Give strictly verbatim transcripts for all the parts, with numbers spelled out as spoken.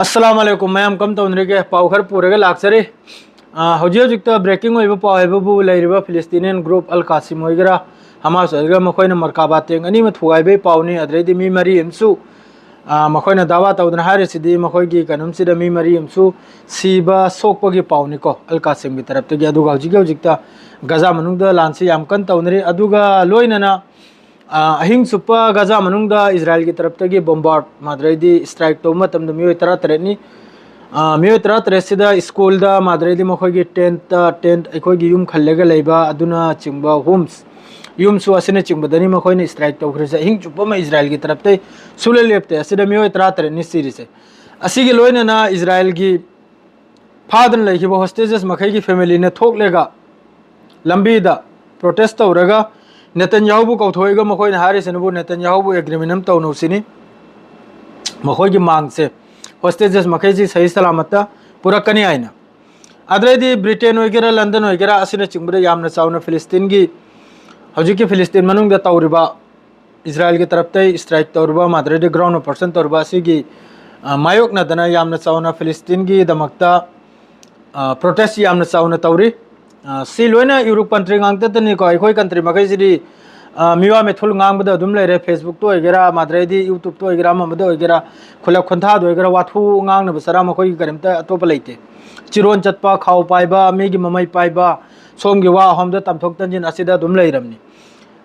ꯑꯁꯂꯥꯝ ꯑꯂꯩꯀꯨꯝ ꯃꯌꯥꯝ, ꯀꯝ ꯇꯧꯅꯔꯤꯒꯦ? ꯄꯥꯎ ꯈꯔ ꯄꯨꯔꯒ ꯂꯥꯛꯆꯔꯤ꯫ ꯑꯥ, ꯍꯧꯖꯤꯛ ꯍꯧꯖꯤꯛꯇ breaking ꯑꯣꯏꯕ ꯄꯥꯎ ꯍꯥꯏꯕꯕꯨ, ꯂꯩꯔꯤꯕ Palestinian group Al Qassam ꯑꯣꯏꯒꯦꯔꯥ, Hamas ꯑꯣꯏꯒꯦꯔꯥ, ꯃꯈꯣꯏꯅ ꯃꯔꯀꯥꯕꯥ tank ꯑꯅꯤꯃ ꯊꯨꯒꯥꯏꯕꯒꯤ ꯄꯥꯎꯅꯤ꯫ ꯑꯗꯨꯗꯩꯗꯤ ꯃꯤ ꯃꯔꯤ ꯑꯃꯁꯨ, ꯑꯥ, ꯃꯈꯣꯏꯅ ꯗꯥꯋꯥ ꯇꯧꯗꯅ ꯍꯥꯏꯔꯤꯁꯤꯗꯤ, ꯃꯈꯣꯏꯒꯤ ꯀꯩꯅꯣꯝꯁꯤꯗ ꯃꯤ ꯃꯔꯤ ꯑꯃꯁꯨ ꯁꯤꯕ ꯁꯣꯛꯄꯒꯤ ꯄꯥꯎꯅꯤꯀꯣ, Al Qassamꯒꯤ ꯇꯔꯞꯇꯒꯤ꯫ ꯑꯗꯨꯒ ꯍꯧꯖꯤꯛ ꯍꯧꯖꯤꯛꯇ ꯒꯖꯥ ꯃꯅꯨꯡꯗ ꯂꯥꯟꯁꯤ ꯌꯥꯝ ꯀꯟꯅ ꯇꯧꯅꯔꯤ꯫ ꯑꯗꯨꯒ ꯂꯣꯏꯅꯅ ꯑꯥ, ꯑꯍꯤꯡ ꯆꯨꯞꯄ ꯒꯖꯥ ꯃꯅꯨꯡꯗ ꯏꯖꯔꯥꯏꯜꯒꯤ ꯇꯔꯞꯇꯒꯤ ꯕꯣꯝꯕꯥꯔꯗ, ꯃꯥꯗ꯭ꯔꯩꯗꯤ strike ꯇꯧꯕ ꯃꯇꯝꯗ ꯃꯤꯑꯣꯏ ꯇꯔꯥꯇꯔꯦꯠꯅꯤ꯫ ꯑꯥ, ꯃꯤꯑꯣꯏ ꯇꯔꯥꯇꯔꯦꯠꯁꯤꯗ ꯁ꯭ꯀꯨꯜꯗ, ꯃꯥꯗ꯭ꯔꯩꯗꯤ ꯃꯈꯣꯏꯒꯤ tent, tent, ꯑꯩꯈꯣꯏꯒꯤ ꯌꯨꯝ ꯈꯜꯂꯒ ꯂꯩꯕ ꯑꯗꯨꯅꯆꯤꯡꯕ homes, ꯌꯨꯝꯁꯨ ꯑꯁꯤꯅꯆꯤꯡꯕꯗꯅꯤ ꯃꯈꯣꯏꯅ strike ꯇꯧꯈ꯭ꯔꯤꯁꯦ꯫ ꯑꯍꯤꯡ ꯆꯨꯞꯄ ꯑꯃ ꯏꯖꯔꯥꯏꯜꯒꯤ ꯇꯔꯞꯇꯩ ꯁꯨꯡꯂꯦꯞ ꯂꯦꯞꯇꯦ꯫ ꯑꯁꯤꯗ ꯃꯤꯑꯣꯏ ꯇꯔꯥꯇꯔꯦꯠꯅꯤ ꯁꯤꯔꯤꯁꯦ꯫ ꯑꯁꯤꯒꯤ ꯂꯣꯏꯅꯅ ꯏꯖꯔꯥꯏꯜꯒꯤ ꯐꯥꯗꯨꯅ ꯂꯩꯈꯤꯕ hostages ꯃꯈꯩꯒꯤ familyꯅ ꯊꯣꯛꯂꯒ ꯂꯝꯕꯤꯗ protest ꯇꯧꯔꯒ ꯅꯦꯇꯟꯌꯥꯍꯨꯕꯨ ꯀꯧꯊꯣꯛꯑꯒ ꯃꯈꯣꯏꯅ ꯍꯥꯏꯔꯤꯁꯤꯅꯕꯨ ꯅꯦꯇꯟꯌꯥꯍꯨꯕꯨ agreement ꯑꯃ ꯇꯧꯅꯧꯁꯤꯅꯤ, ꯃꯈꯣꯏꯒꯤ ꯃꯥꯡꯁꯦ hostages ꯃꯈꯩꯁꯤ ꯁꯍꯤ ꯁꯂꯥꯃꯠꯇ ꯄꯨꯔꯛꯀꯅꯤ ꯍꯥꯏꯅ꯫ ꯑꯗꯨꯗꯩꯗꯤ ꯕ꯭ꯔꯤꯇꯦꯟ ꯑꯣꯏꯒꯦꯔꯥ, ꯂꯟꯗꯟ ꯑꯣꯏꯒꯦꯔꯥ, ꯑꯁꯤꯅꯆꯤꯡꯕꯗ ꯌꯥꯝꯅ ꯆꯥꯎꯅ ꯐꯤꯂꯤꯁꯇꯤꯟꯒꯤ, ꯍꯧꯖꯤꯛꯀꯤ ꯐꯤꯂꯤꯁꯇꯤꯟ ꯃꯅꯨꯡꯗ ꯇꯧꯔꯤꯕ ꯏꯖꯔꯥꯏꯜꯒꯤ ꯇꯔꯞꯇꯩ strike ꯇꯧꯔꯤꯕ, ꯃꯥꯗ꯭ꯔꯩꯗ ground operation ꯇꯧꯔꯤꯕ ꯑꯁꯤꯒꯤ, ꯑ, ꯃꯥꯌꯣꯛꯅꯗꯅ ꯌꯥꯝꯅ ꯆꯥꯎꯅ ꯐꯤꯂꯤꯁꯇꯤꯟꯒꯤꯗꯃꯛꯇ, ꯑ, protest ꯌꯥꯝꯅ ꯆꯥꯎꯅ ꯇꯧꯔꯤ꯫ ꯑ, ꯁꯤ ꯂꯣꯏꯅ Europe country ꯉꯥꯛꯇꯗꯅꯤꯀꯣ꯫ ꯑꯩꯈꯣꯏ country ꯃꯈꯩꯁꯤꯗꯤ, ꯑ, ꯃꯤꯋꯥ ꯃꯤꯊꯨꯜ ꯉꯥꯡꯕꯗ ꯑꯗꯨꯝ ꯂꯩꯔꯦ, Facebookꯇ ꯑꯣꯏꯒꯦꯔꯥ, ꯃꯥꯗ꯭ꯔꯩꯗꯤ YouTubeꯇ ꯑꯣꯏꯒꯦꯔꯥ, ꯑꯃ ꯑꯃꯗ ꯑꯣꯏꯒꯦꯔꯥ, ꯈꯨꯜꯂꯛ ꯈꯨꯟꯊꯥꯗ ꯑꯣꯏꯒꯦꯔꯥ, ꯋꯥꯊꯨ ꯉꯥꯡꯅꯕ ꯆꯔꯥ ꯃꯈꯣꯏꯒꯤ ꯀꯔꯤꯝꯇ ꯑꯇꯣꯞꯄ ꯂꯩꯇꯦ꯫ ꯆꯤꯔꯣꯟ ꯆꯠꯄ, ꯈꯥꯎ ꯄꯥꯏꯕ, ꯃꯤꯒꯤ ꯃꯃꯩ ꯄꯥꯏꯕ, ꯁꯣꯝꯒꯤ ꯋꯥ ꯑꯍꯣꯝꯗ ꯇꯝꯊꯣꯛ ꯇꯝꯁꯤꯟ ꯑꯁꯤꯗ ꯑꯗꯨꯝ ꯂꯩꯔꯕꯅꯤ꯫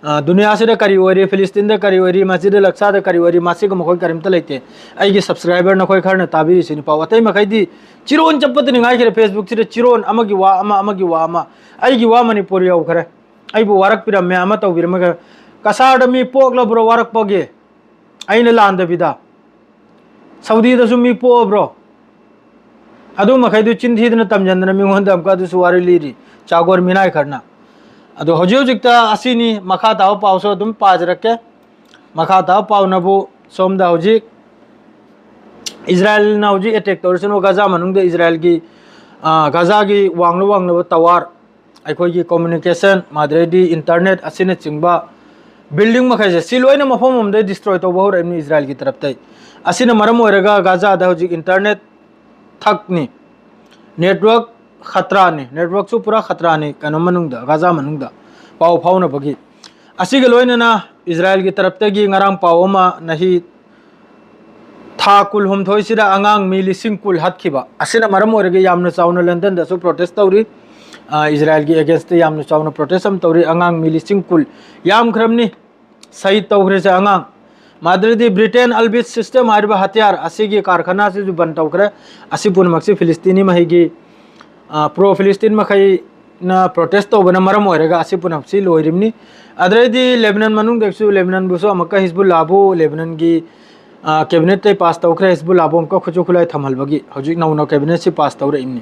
ꯑ, ꯗꯨꯅꯤꯌꯥꯁꯤꯗ ꯀꯔꯤ ꯑꯣꯏꯔꯤ, ꯐꯤꯂꯤꯁꯇꯤꯟꯗ ꯀꯔꯤ ꯑꯣꯏꯔꯤ, ꯃꯁꯖꯤꯗ ꯑꯂꯛꯁꯥꯗ ꯀꯔꯤ ꯑꯣꯏꯔꯤ, ꯃꯁꯤꯒ ꯃꯈꯣꯏ ꯀꯔꯤꯝꯇ ꯂꯩꯇꯦ꯫ ꯑꯩꯒꯤ subscriber ꯅꯈꯣꯏ ꯈꯔꯅ ꯇꯥꯕꯤꯔꯤꯁꯤꯅꯤ ꯄꯥꯎ꯫ ꯑꯇꯩ ꯃꯈꯩꯗꯤ ꯆꯤꯔꯣꯟ ꯆꯠꯄꯗꯅꯤ ꯉꯥꯏꯈ꯭ꯔꯦ꯫ Facebookꯁꯤꯗ ꯆꯤꯔꯣꯟ ꯑꯃꯒꯤ ꯋꯥ ꯑꯃ, ꯑꯃꯒꯤ ꯋꯥ ꯑꯃ꯫ ꯑꯩꯒꯤ ꯋꯥ ꯃꯅꯤꯄꯨꯔ ꯌꯧꯈ꯭ꯔꯦ꯫ ꯑꯩꯕꯨ ꯋꯥꯔꯛꯄꯤꯔꯝꯃꯦ, ꯑꯃ ꯇꯧꯕꯤꯔꯝꯃꯒ, ꯀꯁꯥꯔꯗ ꯃꯤ ꯄꯣꯛꯂꯕ꯭ꯔꯣ ꯋꯥꯔꯛꯄꯒꯤ? ꯑꯩꯅ ꯂꯥꯟꯗꯕꯤꯗ꯫ ꯁꯥꯎꯗꯤꯗꯁꯨ ꯃꯤ ꯄꯣꯛꯑꯕ꯭ꯔꯣ? ꯑꯗꯨ ꯃꯈꯩꯗꯨ ꯆꯤꯟ ꯊꯤꯗꯅ ꯇꯝꯖꯟꯗꯅ ꯃꯤꯉꯣꯟꯗ ꯑꯃꯨꯛꯀ ꯑꯗꯨꯁꯨ ꯋꯥꯔꯤ ꯂꯤꯔꯤ, ꯆꯥꯒꯣꯔ ꯃꯤꯅꯥꯏ ꯈꯔꯅ꯫ ꯑꯗꯣ ꯍꯧꯖꯤꯛ ꯍꯧꯖꯤꯛꯇ ꯑꯁꯤꯅꯤ, ꯃꯈꯥ ꯇꯥꯕ ꯄꯥꯎꯁꯨ ꯑꯗꯨꯝ ꯄꯥꯖꯔꯛꯀꯦ꯫ ꯃꯈꯥ ꯇꯥꯕ ꯄꯥꯎꯅꯕꯨ ꯁꯣꯝꯗ ꯍꯧꯖꯤꯛ ꯏꯖꯔꯥꯏꯜꯅ ꯍꯧꯖꯤꯛ attack ꯇꯧꯔꯤꯁꯤꯅ ꯒꯖꯥ ꯃꯅꯨꯡꯗ ꯏꯖꯔꯥꯏꯜꯒꯤ, ꯑ, ꯒꯖꯥꯒꯤ ꯋꯥꯡꯂꯨ ꯋꯥꯡꯂꯕ tower, ꯑꯩꯈꯣꯏꯒꯤ communication, ꯃꯥꯗ꯭ꯔꯩꯗꯤ internet ꯑꯁꯤꯅꯆꯤꯡꯕ ꯕꯤꯜꯗꯤꯡ ꯃꯈꯩꯁꯦ ꯁꯤ ꯂꯣꯏꯅ ꯃꯐꯝ ꯑꯃꯗ ꯗꯤꯁꯇ꯭ꯔꯣꯏ ꯇꯧꯕ ꯍꯧꯔꯛꯏꯕꯅꯤ ꯏꯖꯔꯥꯏꯜꯒꯤ ꯇꯔꯞꯇꯩ꯫ ꯑꯁꯤꯅ ꯃꯔꯝ ꯑꯣꯏꯔꯒ ꯒꯥꯖꯥꯗ ꯍꯧꯖꯤꯛ ꯏꯟꯇꯔꯅꯦꯠ ꯊꯛꯅꯤ, ꯅꯦꯠꯋꯔꯛ ꯈꯇ꯭ꯔꯥꯅꯤ, ꯅꯦꯠꯋꯔꯛꯁꯨ ꯄꯨꯔꯥ ꯈꯇ꯭ꯔꯥꯅꯤ ꯀꯩꯅꯣ ꯃꯅꯨꯡꯗ, ꯒꯥꯖꯥ ꯃꯅꯨꯡꯗ ꯄꯥꯎ ꯐꯥꯎꯅꯕꯒꯤ꯫ ꯑꯁꯤꯒ ꯂꯣꯏꯅꯅ ꯏꯖꯔꯥꯏꯜꯒꯤ ꯇꯔꯞꯇꯒꯤ ꯉꯔꯥꯡ ꯄꯥꯎ ꯑꯃ ꯅꯍꯤ ꯊꯥ ꯀꯨꯜꯍꯨꯝꯗꯣꯏꯁꯤꯗ ꯑꯉꯥꯡ ꯃꯤ ꯂꯤꯁꯤꯡ ꯀꯨꯟ ꯍꯥꯠꯈꯤꯕ꯫ ꯑꯁꯤꯅ ꯃꯔꯝ ꯑꯣꯏꯔꯒ ꯌꯥꯝꯅ ꯆꯥꯎꯅ ꯂꯟꯗꯟꯗꯁꯨ ꯄ꯭ꯔꯣꯇꯦꯁ ꯇꯧꯔꯤ꯫ ꯑ, ꯏꯖꯔꯥꯏꯜꯒꯤ ꯑꯦꯒꯦꯟꯁꯇ ꯌꯥꯝꯅ ꯆꯥꯎꯅ ꯄ꯭ꯔꯣꯇꯦꯁ ꯑꯃ ꯇꯧꯔꯤ꯫ ꯑꯉꯥꯡ ꯃꯤ ꯂꯤꯁꯤꯡ ꯀꯨꯟ ꯌꯥꯝꯈ꯭ꯔꯕꯅꯤ ꯁꯍꯤꯗ ꯇꯧꯈ꯭ꯔꯤꯁꯦ ꯑꯉꯥꯡ꯫ ꯃꯥꯗ꯭ꯔꯗꯤ ꯕ꯭ꯔꯤꯇꯦꯟ ꯑꯜꯕꯤꯠ ꯁꯤꯁꯇꯦꯝ ꯍꯥꯏꯔꯤꯕ ꯍꯊꯤꯌꯥꯔ ꯑꯁꯤꯒꯤ ꯀꯥꯔꯈꯥꯅꯥꯁꯤꯁꯨ ꯕꯟ ꯇꯧꯈ꯭ꯔꯦ꯫ ꯑꯁꯤ ꯄꯨꯝꯅꯃꯛꯁꯤ ꯐꯤꯂꯤꯁꯇꯤꯅꯤ ꯃꯍꯩꯒꯤ, ꯑ, ꯄ꯭ꯔꯣ ꯐꯤꯂꯤꯁꯇꯤꯟ ꯃꯈꯩꯅ ꯄ꯭ꯔꯣꯇꯦꯁ ꯇꯧꯕꯅ ꯃꯔꯝ ꯑꯣꯏꯔꯒ ꯑꯁꯤ ꯄꯨꯝꯅꯃꯛꯁꯤ ꯂꯣꯏꯔꯤꯕꯅꯤ꯫ ꯑꯗꯨꯗꯩꯗꯤ ꯂꯦꯕꯅꯟ ꯃꯅꯨꯡꯗꯁꯨ ꯂꯦꯕꯅꯟꯕꯨꯁꯨ ꯑꯃꯨꯛꯀ ꯍꯤꯖꯕꯨꯜꯂꯥꯕꯨ ꯂꯦꯕꯅꯟꯒꯤ, ꯑ, ꯀꯦꯕꯤꯅꯦꯠꯇꯩ ꯄꯥꯁ ꯇꯧꯈ꯭ꯔꯦ, ꯍꯤꯖꯕꯨꯜꯂꯥꯕꯨ ꯑꯃꯨꯛꯀ ꯈꯨꯠꯁꯨ ꯈꯨꯠꯂꯥꯏ ꯊꯝꯍꯜꯕꯒꯤ ꯍꯧꯖꯤꯛ ꯅꯧꯅ ꯀꯦꯕꯤꯅꯦꯠꯁꯤ ꯄꯥꯁ ꯇꯧꯔꯛꯏꯕꯅꯤ꯫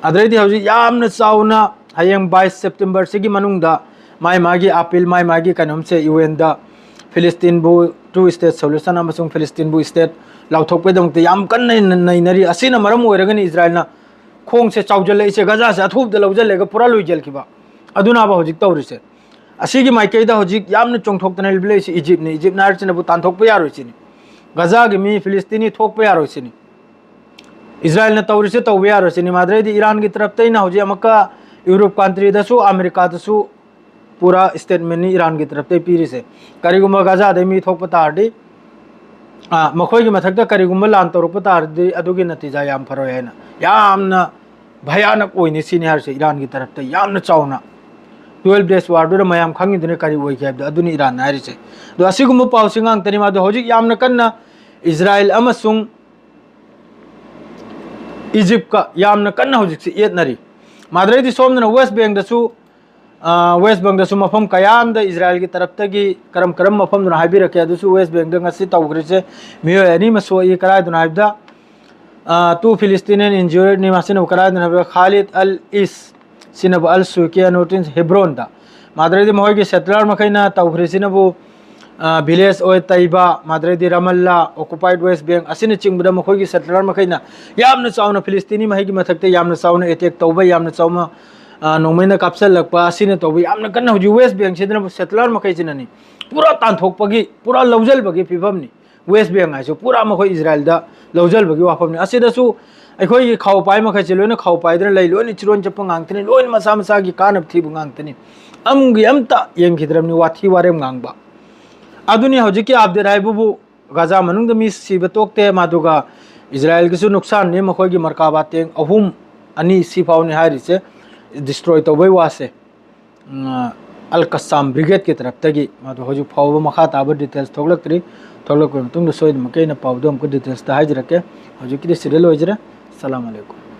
ꯑꯗꯨꯗꯩꯗꯤ ꯍꯧꯖꯤꯛ ꯌꯥꯝꯅ ꯆꯥꯎꯅ ꯍꯌꯦꯡ ꯕꯥꯏꯁ ꯁꯦꯞꯇꯦꯝꯕꯔꯁꯤꯒꯤ ꯃꯅꯨꯡꯗ ꯃꯥꯏ ꯃꯥꯒꯤ ꯑꯄꯤꯜ, ꯃꯥꯏ ꯃꯥꯒꯤ ꯀꯩꯅꯣꯝꯁꯦ ꯌꯨ ꯑꯦꯟꯗ ꯐꯤꯂꯤꯁꯇꯤꯟꯕꯨ ꯇꯨ ꯁ꯭ꯇꯦꯠ ꯁꯣꯂꯨꯁꯟ ꯑꯃꯁꯨꯡ ꯐꯤꯂꯤꯁꯇꯤꯟꯕꯨ ꯁ꯭ꯇꯦꯠ ꯂꯥꯎꯊꯣꯛꯄꯒꯤꯗꯃꯛꯇ ꯌꯥꯝ ꯀꯟꯅ ꯅꯩꯅꯔꯤ꯫ ꯑꯁꯤꯅ ꯃꯔꯝ ꯑꯣꯏꯔꯒꯅꯤ ꯏꯖꯔꯥꯏꯜꯅ ꯈꯣꯡꯁꯦ ꯆꯥꯎꯖꯜꯂꯛꯏꯁꯦ, ꯒꯖꯥꯁꯦ ꯑꯊꯨꯕꯗ ꯂꯧꯁꯤꯜꯂꯒ ꯄꯨꯔꯥ ꯂꯣꯏꯁꯤꯜꯈꯤꯕ꯫ ꯑꯗꯨꯅꯕ ꯍꯧꯖꯤꯛ ꯇꯧꯔꯤꯁꯦ꯫ ꯑꯁꯤꯒꯤ ꯃꯥꯏꯀꯩꯗ ꯍꯧꯖꯤꯛ ꯌꯥꯝꯅ ꯆꯣꯡꯊꯣꯛꯇꯅ ꯂꯩꯕ ꯂꯩꯔꯤꯁꯦ ꯏꯖꯤꯞꯅꯤ꯫ ꯏꯖꯤꯞꯅ ꯍꯥꯏꯔꯤꯁꯤꯅꯕꯨ ꯇꯥꯟꯊꯣꯛꯄ ꯌꯥꯔꯣꯏ ꯁꯤꯅꯤ꯫ ꯒꯖꯥꯒꯤ ꯃꯤ ꯐꯤꯂꯤꯁꯇꯤꯅꯤ ꯊꯣꯛꯄ ꯌꯥꯔꯣꯏ ꯁꯤꯅꯤ꯫ ꯏꯖꯔꯥꯏꯜꯅ ꯇꯧꯔꯤꯁꯦ ꯇꯧꯕ ꯌꯥꯔꯣꯏ ꯁꯤꯅꯤ꯫ ꯃꯥꯗ꯭ꯔꯩꯗꯤ ꯏꯔꯥꯟꯒꯤ ꯇꯔꯞꯇ ꯑꯩꯅ ꯍꯧꯖꯤꯛ ꯑꯃꯨꯛꯀ ꯌꯨꯔꯣꯞ ꯀꯟꯇ꯭ꯔꯤꯗꯁꯨ, ꯑꯃꯦꯔꯤꯀꯥꯗꯁꯨ ꯄꯨꯔꯥ ꯁ꯭ꯇꯦꯠꯃꯦꯟꯅꯤ ꯏꯔꯥꯟꯒꯤ ꯇꯔꯞꯇꯩ ꯄꯤꯔꯤꯁꯦ꯫ ꯀꯔꯤꯒꯨꯝꯕ ꯒꯖꯥꯗꯩ ꯃꯤ ꯊꯣꯛꯄ ꯇꯥꯔꯗꯤ, ꯑ, ꯃꯈꯣꯏꯒꯤ ꯃꯊꯛꯇ ꯀꯔꯤꯒꯨꯝꯕ ꯂꯥꯟ ꯇꯧꯔꯛꯄ ꯇꯥꯔꯗꯤ ꯑꯗꯨꯒꯤ ꯅꯇꯤꯖꯥ ꯌꯥꯝ ꯐꯔꯣꯏ ꯍꯥꯏꯅ, ꯌꯥꯝꯅ ꯚꯌꯥꯅꯛ ꯑꯣꯏꯅꯤ ꯁꯤꯅꯤ ꯍꯥꯏꯔꯤꯁꯦ꯫ ꯏꯔꯥꯟꯒꯤ ꯇꯔꯞꯇ ꯌꯥꯝꯅ ꯆꯥꯎꯅ twelve days warꯗꯨꯗ ꯃꯌꯥꯝ ꯈꯪꯉꯤꯗꯨꯅ ꯀꯔꯤ ꯑꯣꯏꯒꯦ ꯍꯥꯏꯕꯗꯣ, ꯑꯗꯨꯅꯤ ꯏꯔꯥꯟꯅ ꯍꯥꯏꯔꯤꯁꯦ꯫ ꯑꯗꯣ ꯑꯁꯤꯒꯨꯝꯕ ꯄꯥꯎꯁꯤ ꯉꯥꯛꯇꯅꯤ꯫ ꯃꯥꯗꯣ ꯍꯧꯖꯤꯛ ꯌꯥꯝꯅ ꯀꯟꯅ ꯏꯖꯔꯥꯏꯜ ꯑꯃꯁꯨꯡ ꯏꯖꯤꯞꯀ ꯌꯥꯝꯅ ꯀꯟꯅ ꯍꯧꯖꯤꯛꯁꯤ ꯌꯦꯠꯅꯔꯤ꯫ ꯃꯥꯗ꯭ꯔꯩꯗꯤ ꯁꯣꯝꯗꯅ ꯋꯦꯁ ꯕꯦꯡꯗꯁꯨ, ꯑ, ꯋꯦꯁ ꯕꯦꯡꯗꯁꯨ ꯃꯐꯝ ꯀꯌꯥ ꯑꯃꯗ ꯏꯖꯔꯥꯏꯜꯒꯤ ꯇꯔꯞꯇꯒꯤ ꯀꯔꯝ ꯀꯔꯝꯕ ꯃꯐꯝꯗꯨꯅ ꯍꯥꯏꯕꯤꯔꯛꯀꯦ꯫ ꯑꯗꯨꯁꯨ ꯋꯦꯁ ꯕꯦꯡꯗ ꯉꯁꯤ ꯇꯧꯈ꯭ꯔꯤꯁꯦ ꯃꯤꯑꯣꯏ ꯑꯅꯤ ꯑꯃ ꯁꯣꯛꯏ꯫ ꯀꯔꯥꯏꯗꯅꯣ ꯍꯥꯏꯕꯗ, ꯑ, two Philistinian injured ꯅꯤ꯫ ꯃꯁꯤꯅ ꯀꯗꯥꯏꯗꯅꯣ ꯍꯥꯏꯕꯗ ꯈꯥꯂꯤꯗ ꯑꯜ ꯏꯁ, ꯁꯤꯅꯕꯨ ꯑꯜ ꯁꯨꯀꯤꯌꯥ ꯅꯣꯇꯤꯟ ꯍꯦꯕ꯭ꯔꯣꯟꯗ꯫ ꯃꯥꯗ꯭ꯔꯩꯗꯤ ꯃꯈꯣꯏꯒꯤ ꯁꯦꯇꯂꯔ ꯃꯈꯩꯅ ꯇꯧꯈ꯭ꯔꯤꯁꯤꯅꯕꯨ, ꯑ, ꯚꯤꯂꯦꯖ ꯑꯣꯏ ꯇꯩꯕ, ꯃꯥꯗ꯭ꯔꯩꯗꯤ ꯔꯃꯜꯂꯥ, ꯑꯣꯀꯨꯄꯥꯏꯠ ꯋꯦꯁ ꯕꯦꯡ ꯑꯁꯤꯅꯆꯤꯡꯕꯗ ꯃꯈꯣꯏꯒꯤ ꯁꯦꯇꯂꯔ ꯃꯈꯩꯅ ꯌꯥꯝꯅ ꯆꯥꯎꯅ ꯐꯤꯂꯤꯁꯇꯤꯅꯤ ꯃꯍꯩꯒꯤ ꯃꯊꯛꯇ ꯌꯥꯝꯅ ꯆꯥꯎꯅ ꯑꯦꯇꯦꯛ ꯇꯧꯕ, ꯌꯥꯝꯅ ꯆꯥꯎꯅ, ꯑ, ꯅꯣꯡꯃꯩꯅ ꯀꯥꯞꯁꯤꯜꯂꯛꯄ ꯑꯁꯤꯅ ꯇꯧꯕ ꯌꯥꯝꯅ ꯀꯟꯅ ꯍꯧꯖꯤꯛ ꯋꯦꯁ ꯕꯦꯡꯁꯤꯗꯅ ꯁꯦꯇꯂꯔ ꯃꯈꯩꯁꯤꯅꯅꯤ ꯄꯨꯔꯥ ꯇꯥꯟꯊꯣꯛꯄꯒꯤ, ꯄꯨꯔꯥ ꯂꯧꯁꯤꯟꯕꯒꯤ ꯐꯤꯕꯝꯅꯤ꯫ ꯋꯦꯁ ꯕꯦꯡ ꯍꯥꯏꯁꯨ ꯄꯨꯔꯥ ꯃꯈꯣꯏ ꯏꯖꯔꯥꯏꯜꯗ ꯂꯧꯁꯤꯟꯕꯒꯤ ꯋꯥꯐꯝꯅꯤ꯫ ꯑꯁꯤꯗꯁꯨ ꯑꯩꯈꯣꯏꯒꯤ ꯈꯥꯎ ꯄꯥꯏ ꯃꯈꯩꯁꯦ ꯂꯣꯏꯅ ꯈꯥꯎ ꯄꯥꯏꯗꯅ ꯂꯩ, ꯂꯣꯏꯅ ꯆꯤꯔꯣꯟ ꯆꯠꯄ ꯉꯥꯛꯇꯅꯤ, ꯂꯣꯏꯅ ꯃꯁꯥ ꯃꯁꯥꯒꯤ ꯀꯥꯟꯅꯕ ꯊꯤꯕ ꯉꯥꯛꯇꯅꯤ꯫ ꯑꯃꯒꯤ ꯑꯝꯇ ꯌꯦꯡꯈꯤꯗ꯭ꯔꯕꯅꯤ ꯋꯥꯊꯤ ꯋꯥꯔꯦꯝ ꯉꯥꯡꯕ꯫ ꯑꯗꯨꯅꯤ ꯍꯧꯖꯤꯛꯀꯤ ꯑꯞꯗꯦꯠ ꯍꯥꯏꯕꯕꯨ ꯒꯥꯖꯥ ꯃꯅꯨꯡꯗ ꯃꯤ ꯁꯤꯕ ꯇꯣꯛꯇꯦ, ꯃꯗꯨꯒ ꯏꯖꯔꯥꯏꯜꯒꯤꯁꯨ ꯅꯨꯛꯁꯥꯟꯅꯤ, ꯃꯈꯣꯏꯒꯤ ꯃꯔꯀꯥꯕꯥ ꯇꯦꯡ ꯑꯍꯨꯝ, ꯑꯅꯤ ꯁꯤ ꯐꯥꯎꯅꯤ ꯍꯥꯏꯔꯤꯁꯦ ꯗꯤꯁꯇ꯭ꯔꯣꯏ ꯇꯧꯕꯩ ꯋꯥꯁꯦ꯫ ꯎꯝ, ꯑꯜ ꯀꯁꯥꯝ ꯕ꯭ꯔꯤꯒꯦꯗꯀꯤ ꯇꯔꯞꯇꯒꯤ꯫ ꯃꯗꯨ ꯍꯧꯖꯤꯛ ꯐꯥꯎꯕ ꯃꯈꯥ ꯇꯥꯕ ꯗꯤꯇꯦꯜꯁ ꯊꯣꯛꯂꯛꯇ꯭ꯔꯤ꯫ ꯊꯣꯛꯂꯛꯄ ꯃꯇꯨꯡꯗ ꯁꯣꯏꯗꯅꯃꯛꯀꯤ ꯑꯩꯅ ꯄꯥꯎꯗꯣ ꯑꯃꯨꯛꯀ ꯗꯤꯇꯦꯜꯁꯇ ꯍꯥꯏꯖꯔꯛꯀꯦ꯫ ꯍꯧꯖꯤꯛꯀꯤꯗꯤ ꯁꯤꯗ ꯂꯣꯏꯖꯔꯦ꯫ ꯁꯂꯥꯝ ꯑꯂꯩꯀꯨꯝ꯫